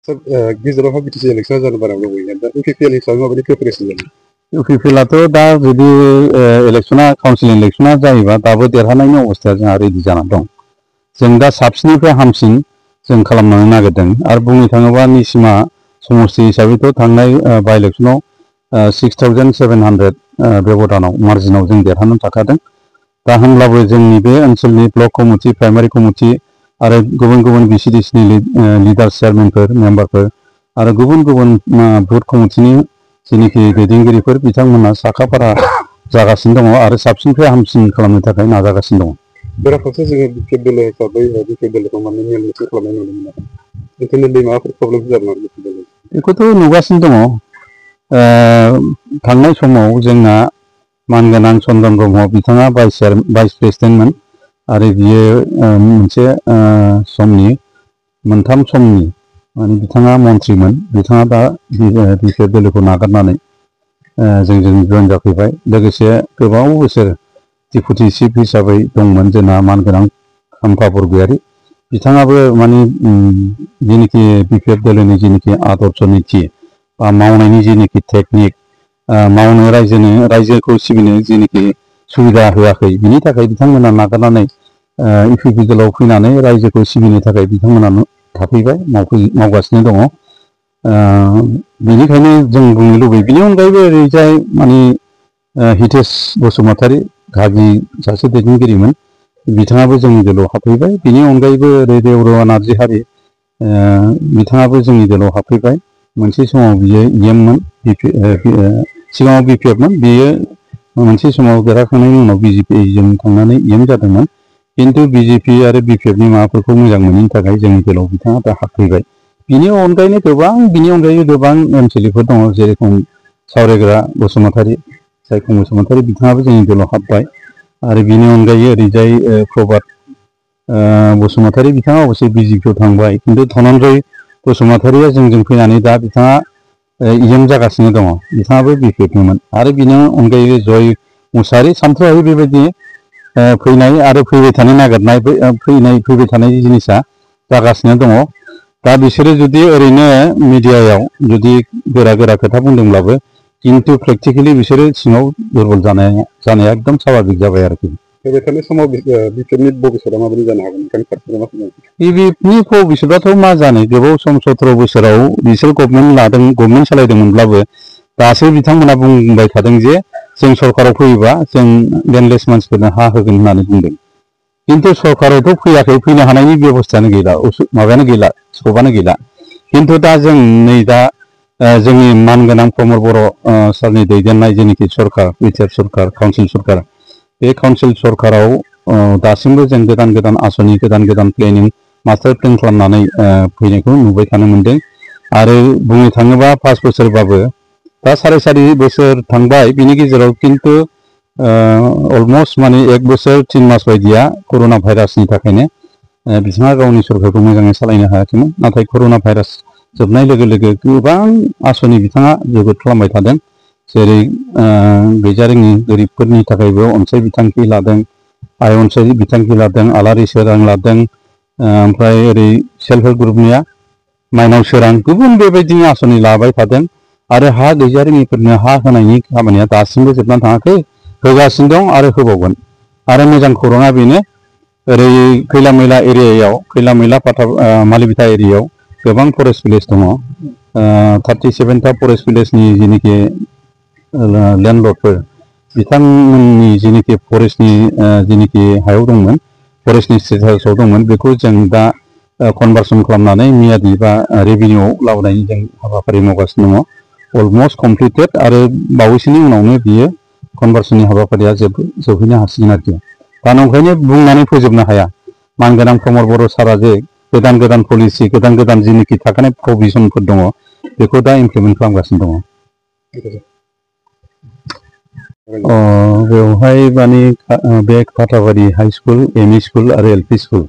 गेजेरावहा BTC इलेक्सना जानो बारा लुबैयो दा इउपिपिएल हिसाबै माबायदि प्रिपेरेसन जादों इउपिपिएलाथ' दा जुदि इलेक्सना काउन्सिल इलेक्सना जायोबा दाबो देरहानायनि अबस्थाया जोंहा रेडि जानानै दं जों दा साबसिननिफ्राय हामसिन जों खालामनो नागिरदों आरो बुंनो थाङोबा निसिमा समष्टि हिसाबैथ' थांनाय बाइ इलेक्सनाव 6700 बेब'दानाव मार्जिनाव जों देरहानो थाखादों दा होनब्लाबो जोंनि बे ओनसोलनि ब्लक कमिटि प्राइमारि कमिटि आरो गुबुन गुबुन बिसिडिसिनि लिडार चेयारमेनफोर मेम्बारफोर आरो गुबुन गुबुन बुथ कमिटिनि जेनेखि दैदेनगिरिफोर बिथांमोना साखाफारा जागासिनो दङ आरो साबसिननिफ्राय हामसिन खालामनो थाखाय नाजागासिनो दङ बेराफारसे जोङो बिपिएफ दोलो हिसाबै बिपिएफ दोलोखौ माने मेल मिटिं खालामनाय नुनो मोनो इन्टारनेटनि माबाफोर प्रब्लेम जादों नामा बिपिएफ दोलो बेखौथ' नुगासिनो दङ थांनाय समाव जोंना मानगोनां चन्द्रन ब्रह्म बिथाङा भाइस प्रेसिडेन्टमोन आरो बियो मोनसे समनि मोनथाम समनि माने बिथाङा मन्थ्रिमोन बिथाङा दा बिपिएफ दोलोखौ नागारनानै जोंजों जइन जाफैबाय लोगोसे गोबाव बोसोर डिपुटि चिफ हिसाबै दंमोन जोंना मानगोनां खाम्फा बरगयारी बिथाङाबो माने जेनेखि बिपिएफ दोलोनि जेनेखि आदर्श नीति बा मावनायनि जेनेखि टेकनिक मावनो रायजोखौ सिबिनो जेनेखि सुबिदा होआखै बिनि थाखाय बिथांमोना नागारनानै इउपिपि दोलाव फैनानै रायजोखौ सिबिनो थाखाय बिथांमोना थाफैबाय मावगासिनो दङ बेनिखायनो जों बुंनो लुबैयो बिनि अनगायैबो ओरैजाय माने हितेश बसुमतारी गागि सासे दैदेनगिरिमोन बिथाङाबो जोंनि दोलाव हाबफैबाय बिनि अनगायैबो ओरै देवरुवा नार्जिहारि बिथाङाबो जोंनि दोलाव हाबफैबाय मोनसे समाव बियो इएममोन सिगाङाव बिपिएफमोन बियो मोनसे समाव देरहाखांनायनि उनाव बिजेपिजों थांनानै इएम जादोंमोन किन्तु बिजेपि आरो बिपिएफनि माबाफोरखौ मोजां मोनैनि थाखाय जोंनि दोलाव बिथाङा दा हाबफैबाय बिनि अनगायैबो गोबां ओनसोलिफोर दङ जेरेखम सावरायग्रा बसुमतारी जायखौ बसुमतारी बिथाङाबो जोंनि दोलाव हाबबाय आरो बिनि अनगायै ओरैजाय प्रभात बसुमतारी बिथाङा अबसे बिजेपिआव थांबाय किन्तु धनन्जय बसुमतारीया जोंजों फैनानै दा बिथाङा इएम जागासिनो दङ बिथाङाबो बिपिएफनिमोन आरो बिनि अनगायै जय मुसाहारि सानथ्र'हायै बेबायदि फैनाय आरो फैबाय थानो नागिरनाय फैबाय थानाय जिनिसा जागासिनो दङ दा बिसोरो जुदि ओरैनो मिडियायाव जुदि गोरा गोरा खोथा बुंदोंब्लाबो किन्तु प्रेक्टिकेलि बिसोरो सिङाव दुरबल जानाया एकदम स्वाभाबिक जाबाय आरोखि फैबाय थानाय समाव बिपिएफनि भबिसतआ माबायदि जानो हागोन नोंथांनि फारसे मा बुङो बिपिएफनि भबिसतआथ' मा जानो गोबाव सम 17 बोसोराव बिसोर गभर्नमेन्ट सालायदोंमोनब्लाबो दासो बिथांमोना बुंबाय थादों जे जों सरकाराव फैयोबा जों लेन्डलेस मानसिफोरनो हा होगोन होननानै बुंदों किन्तु सरकारावथ' फैयाखै फैनो हानायनि बेबस्थायानो गैला माबायानो गैला स्क'पआनो गैला किन्तु दा जों नै दा जोंनि मानगोनां प्रमद बर' सारनि दैदेननाय जेनेखि सरकार बिटिआर सरकार काउन्सिल सरकार बे काउन्सिल सरकाराव दासिमबो जों गोदान गोदान आसनि गोदान गोदान प्लेनिं मास्टार प्लेन खालामनानै फैनायखौ नुबाय थानो मोनदों आरो बुंनो थाङोबा 5 बोसोरबाबो दा 4.5 बोसोर थांबाय बिनि गेजेराव किन्तु अलमस्ट माने 1 बोसोर 3 मास बायदिया कर'ना भाइरासनि थाखायनो बिथाङा गावनि सरकारखौ मोजाङै सालायनो हायाखैमोन नाथाय कर'ना भाइरास जोबनाय लोगो लोगो गोबां आसनि बिथाङा जोबोद खालामबाय थादों जेरै गैजारोङि गोरिबफोरनि थाखायबो अनसाय बिथांखि लादों आइ अनसाय बिथांखि लादों आलारि सोरां लादों ओमफ्राय ओरै सेल्फ हेल्प ग्रुपनिया माइनाव सोरां गुबुन बेबायदिनो आसनि लाबाय थादों आरो हा गैजारोङिफोरनो हा होनायनि खामानिया दासिमबो जोबनानै थाङाखै होगासिनो दं आरो होबावगोन आरो मोजां खौराङा बेनो ओरै खैला मैला एरियायाव खैला मैला मालिबिथा एरियायाव गोबां फरेस्ट भिलेज दङ 37टा फरेस्ट भिलेजनि जेनेखि लेन्डलर्डफोर बिथांमोननि जेनेखि फरेस्टनि जेनेखि हायाव दंमोन फरेस्टनि स्टेटासाव दंमोन बेखौ जों दा कनभार्सन खालामनानै मियादि बा रेभिनिउआव लाबोनायनि जों हाबाफारि मावगासिनो दङ अलमस्ट कमप्लिटेड आरो बावैसोनि उनावनो बियो कनभार्सननि हाबाफारिया जोबहैनो हासिगोन आरोखि दा नंखायनो बुंनानै फोजोबनो हाया मानगोनां प्रमद बर' सारा जे गोदान गोदान पलिसि गोदान गोदान जेनेखि थाखानाय प्रभिजनफोर दङ बेखौ दा इमप्लिमेन्ट खालामगासिनो दङ बेवहाय माने बे फाथाबारि हाइ स्कुल एमइ स्कुल आरो एलपि स्कुल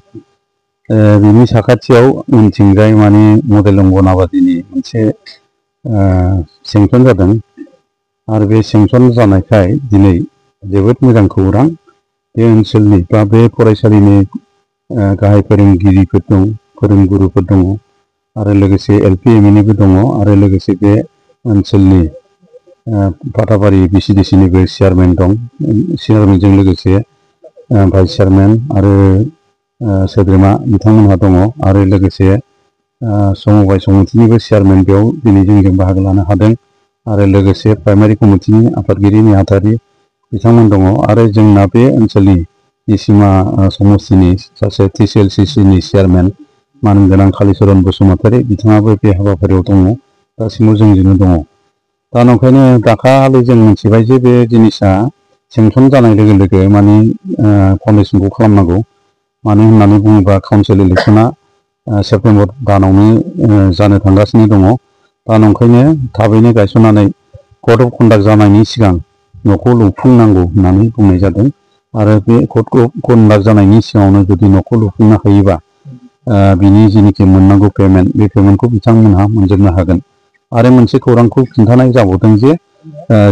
बिनि साखाथियाव उनथिंजाय माने मडेल अंगनाबादिनि मोनसे सेंसन जादों आरो बे सेंसन जानायखाय दिनै जोबोद मोजां खौरां बे ओनसोलनि बा बे फरायसालिनि गाहाय फोरोंगिरिफोर दं फोरोंगुरुफोर दङ आरो लोगोसे LP ME दङ आरो लोगोसे बे ओनसोलनि फाथाबारि BCDC निबो चेयारमेन दं चेयारमेनजों लोगोसे भाइस चेयारमेन आरो सोद्रोमा बिथांमोनहा दङ आरो लोगोसे समबाय समितिनिबो चेयारमेन बेयाव दिनै जोंजों बाहागो लानो हादों आरो लोगोसे प्राइमारि कमिटिनि आफादगिरि नेहाथारि बिथांमोन दङ आरो जोंना बे ओनसोलनि निसिमा समस्तिनि सासे TCLCC नि चेयारमेन मानगोनां कालिचरन बसुमतारी बिथाङाबो बे हाबाफारियाव दङ दासिमाव जोंजोंनो दङ दा नंखायनो दाखालि जों मिथिबाय जे बे जिनिसा सेंसन जानाय लोगो लोगो माने फाउन्डेसनखौ खालामनांगौ मानो होननानै बुङोबा काउन्सिल इलेक्सना सेप्तेम्बर दानावनो जानो थांगासिनो दङ दा नंखायनो थाबैनो गायसननानै कड अफ कन्डाक्ट जानायनि सिगां न'खौ लुफुंनांगौ होननानै बुंनाय जादों आरो बे कड अफ कन्डाक्ट जानायनि सिगाङावनो जुदि न'खौ लुफुंनो हायोबा बिनि जिनिखि मोननांगौ पेमेन्ट बे पेमेन्टखौ बिथांमोनहा मोनजोबनो हागोन आरो मोनसे खौरांखौ खिन्थानाय जाबावदों जे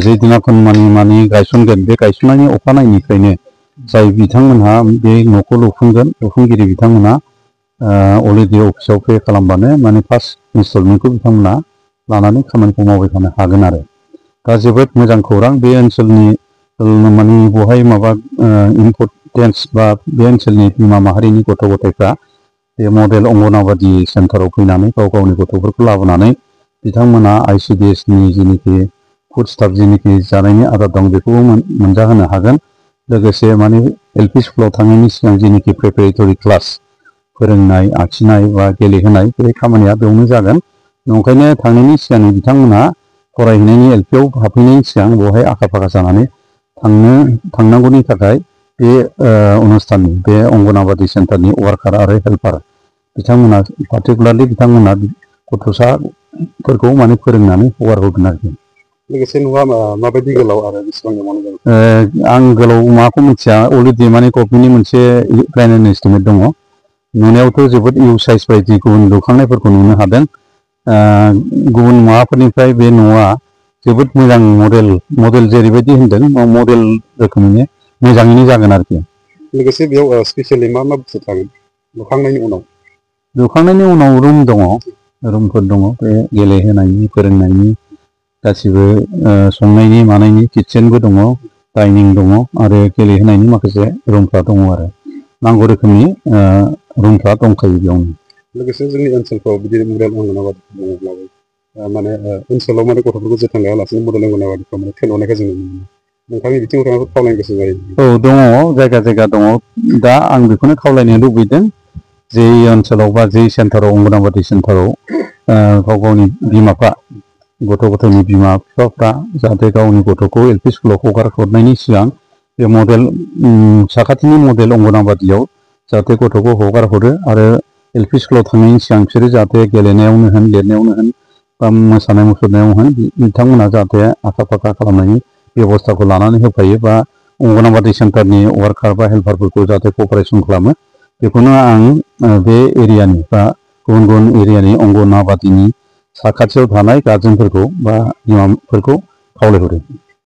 जे दिनाखन माने गायसनगोन बे गायसननायनि अखानायनिफ्रायनो जाय बिथांमोनहा बे न'खौ लुफुंगोन लुफुंगिरि बिथांमोनहा अलरेडि अफिसाव पे खालामबानो माने फार्स्ट इनस्टलमेन्टखौ बिथांमोनहा लानानै खामानिखौ मावबाय थानो हागोन आरो दा जोबोद मोजां खौरां बे ओनसोलनि माने बहाय माबा इम्परटेन्स बा बे ओनसोलनि बिमा माहारिनि गथ' गथायफ्रा बे मडेल अंगनाबादि सेन्टाराव फैनानै गाव गावनि गथ'फोरखौ लाबोनानै बिथांमोना ICDS नि जिनिखि फुड स्टाफ जिनिखि जानायनि आदार दं बेखौबो मोनजाहोनो हागोन लोगोसे माने LP स्कुलाव थांनायनि सिगां जिनिखि प्रिपेरेटरि क्लास फोरोंनाय आखिनाय बा गेलेहोनाय बे खामानिया बेयावनो जागोन नंखायनो थांनायनि सिगां बिथांमोना फरायहैनायनि LPआव हाबफैनायनि सिगां बेवहाय आखा फाखा जानानै थांनांगौनि थाखाय बे अनुस्थाननि बे अंगनाबादि सेन्टारनि वार्कार आरो हेल्पार बिथांमोना पार्टिकुलारलि बिथांमोना गथ'साफोरखौ माने फोरोंनानै हगारहरगोन आरोखि लोगोसे न'आ माबायदि गोलाव आरो बेसेबां एमाउन्ट जागोन आं गोलाव माखौ मिथिया अलरेडि माने गभर्नमेन्टनि मोनसे प्लेन एस्टिमेट दङ नुनायावथ' जोबोद इउ साइज बायदि गुबुन लुखांनायफोरखौ नुनो हादों गुबुन माबाफोरनिफ्राय बे न'आ जोबोद मोजां मडेल जेरैबायदि होनदों मडेल रोखोमैनो मोजाङैनो जागोन आरोखि लोगोसे बेयाव स्पेसियेलि मा बुस्थु थागोन लुखांनायनि उनाव रुम दङ रुमफोर दङ बे गेलेहोनायनि फोरोंनायनि गासिबो संनायनि मानायनि किटचेनबो दङ डाइनिं दङ आरो गेलेहोनायनि माखासे रुमफ्रा दङ आरो नांगौ रोखोमनि रुमफ्रा दंखायो बेयावनो लोगोसे जोंनि ओनसोलफ्राव बिदि मडेल अंगनाबादि बुङोब्लाबो माने ओनसोलाव माने गथ'फोरखौ जोथोन लायालासेनो मडेल अंगनाबादिफ्राव माने थेनहरनायखौ जों नुनो मोनो नोंथांनि बिथिङाव थाङोब्ला खावलायनो गोसो जायो औ दङ जायगा दङ दा आं बेखौनो खावलायनो लुबैदों जे ओनसोलाव बा जे सेन्टाराव अंगनाबादि सेन्टाराव गाव गावनि बिमाफ्रा गथ' गथायनि बिमा बिफाफ्रा जाहाथे गावनि गथ'खौ LP स्कुलाव हगार हरनायनि सिगां बे मडेल साखाथिनि मडेल अंगनाबादियाव जाहाथे गथ'खौ हगार हरो आरो LP स्कुलाव थांनायनि सिगां बिसोरो जाहाथे गेलेनायावनो होन लिरनायावनो होन बा मोसानाय मुसुरनायाव होन बिथांमोना जाहाथे आखा फाखा खालामनायनि बेबस्थाखौ लानानै होफायो बा अंगनाबादि सेन्टारनि वार्कार बा हेल्पारफोरखौ जाहाथे कपारेसन खालामो बेखौनो आं बे एरियानि बा गुबुन गुबुन एरियानि अंगनाबादिनि साखाथियाव थानाय गार्जेनफोरखौ बा बिमाफोरखौ खावलायहरो